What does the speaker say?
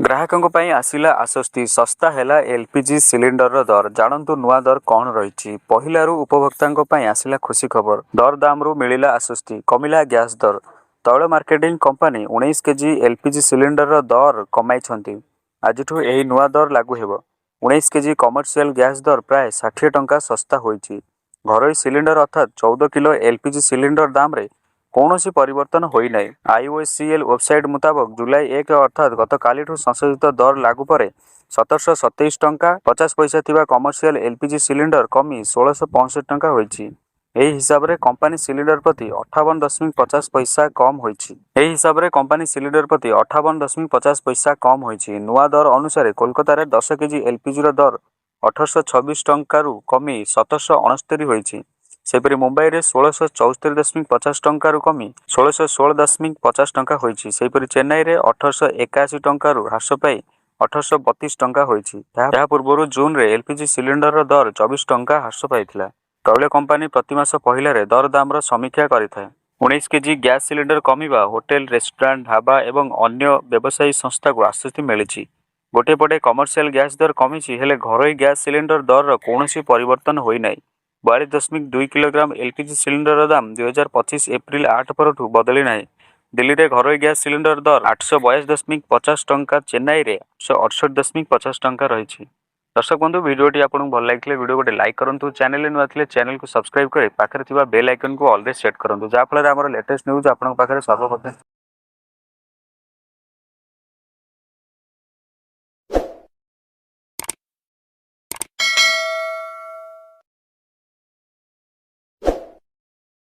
ଗ୍ରାହକଙ୍କ ପାଇଁ ଆସିଲା ଆଶ୍ୱସ୍ତି। ଶସ୍ତା ହେଲା ଏଲପିଜି ସିଲିଣ୍ଡରର ଦର। ଜାଣନ୍ତୁ ନୂଆ ଦର କଣ ରହିଛି। ପହିଲାରୁ ଉପଭୋକ୍ତାଙ୍କ ପାଇଁ ଆସିଲା ଖୁସି ଖବର। ଦରଦାମରୁ ମିଳିଲା ଆଶ୍ୱସ୍ତି। କମିଲା ଗ୍ୟାସ ଦର। ତୈଳ ମାର୍କେଟିଂ କମ୍ପାନୀ 19 କେଜି ଏଲପିଜି ସିଲିଣ୍ଡରର ଦର କମାଇଛନ୍ତି। ଆଜିଠୁ ଏହି ନୂଆ ଦର ଲାଗୁ ହେବ। 19 କେଜି କମର୍ସିଆଲ ଗ୍ୟାସ ଦର ପ୍ରାୟ 60 ଟଙ୍କା ଶସ୍ତା ହୋଇଛି। ଘରୋଇ ସିଲିଣ୍ଡର ଅର୍ଥାତ୍ 14 କିଲୋ ଏଲପିଜି ସିଲିଣ୍ଡର ଦାମରେ କୌଣସି ପରିବର୍ତ୍ତନ ହୋଇନାହିଁ। ଆଇଓସିଏଲ ୱେବସାଇଟ ମୁତାବକ, ଜୁଲାଇ 1 ଅର୍ଥାତ୍ ଗତକାଲିଠୁ ସଂଶୋଧିତ ଦର ଲାଗୁ ପରେ 1727 ଟଙ୍କା 50 ପଇସା ଥିବା କମର୍ସିଆଲ ଏଲପିଜି ସିଲିଣ୍ଡର କମି 1665 ଟଙ୍କା ହୋଇଛି। ଏହି ହିସାବରେ କମ୍ପାନୀ ସିଲିଣ୍ଡର ପ୍ରତି 58.50 ପଇସା କମ ହୋଇଛି। ଏହି ହିସାବରେ କମ୍ପାନୀ ସିଲିଣ୍ଡର ପ୍ରତି 58.50 ପଇସା କମ ହୋଇଛି। ନୂଆ ଦର ଅନୁସାରେ କୋଲକାତାରେ 10 କେଜି ଏଲପିଜିର ଦର 1826 ଟଙ୍କାରୁ କମି 1769 ହୋଇଛି। ସେହିପରି ମୁମ୍ବାଇରେ 1674.50 ଟଙ୍କାରୁ କମି 1616.50 ଟଙ୍କା ହୋଇଛି। ସେହିପରି ଚେନ୍ନାଇରେ 1881 ଟଙ୍କାରୁ ହ୍ରାସ ପାଇ 1832 ଟଙ୍କା ହୋଇଛି। ଏହା ପୂର୍ବରୁ ଜୁନରେ ଏଲପିଜି ସିଲିଣ୍ଡରର ଦର 24 ଟଙ୍କା ହ୍ରାସ ପାଇଥିଲା। ତୈଳ କମ୍ପାନୀ ପ୍ରତିମାସ ପହିଲାରେ ଦରଦାମର ସମୀକ୍ଷା କରିଥାଏ। 19 କେଜି ଗ୍ୟାସ ସିଲିଣ୍ଡର କମିବା ହୋଟେଲ, ରେଷ୍ଟୁରାଣ୍ଟ, ଢାବା ଏବଂ ଅନ୍ୟ ବ୍ୟବସାୟୀ ସଂସ୍ଥାକୁ ଆଶ୍ୱସ୍ତି ମିଳିଛି। ଗୋଟିଏ ପଟେ କମର୍ସିଆଲ ଗ୍ୟାସ ଦର କମିଛି, ହେଲେ ଘରୋଇ ଗ୍ୟାସ ସିଲିଣ୍ଡର ଦରର କୌଣସି ପରିବର୍ତ୍ତନ ହୋଇନାହିଁ। 42.2 କିଲୋଗ୍ରାମ ଏଲପିଜି ସିଲିଣ୍ଡରର ଦାମ 2025 ଏପ୍ରିଲ 8 ପରଠୁ ବଦଳି ନାହିଁ। ଦିଲ୍ଲୀରେ ଘରୋଇ ଗ୍ୟାସ ସିଲିଣ୍ଡର ଦର 842.50 ଟଙ୍କା, ଚେନ୍ନାଇରେ 868.50 ଟଙ୍କା ରହିଛି। ଦର୍ଶକ ବନ୍ଧୁ, ଭିଡ଼ିଓଟି ଆପଣଙ୍କୁ ଭଲ ଲାଗିଥିଲେ ଭିଡ଼ିଓ ଗୋଟେ ଲାଇକ୍ କରନ୍ତୁ। ଚ୍ୟାନେଲରେ ନୂଆ ଥିଲେ ଚ୍ୟାନେଲକୁ ସବସ୍କ୍ରାଇବ୍ କରି ପାଖରେ ଥିବା ବେଲ୍ ଆଇକନକୁ ଅଲରେ ସେଟ୍ କରନ୍ତୁ, ଯାହାଫଳରେ ଆମର ଲେଟେଷ୍ଟ ନ୍ୟୁଜ୍ ଆପଣଙ୍କ ପାଖରେ ସର୍ବପ୍ରଥମେ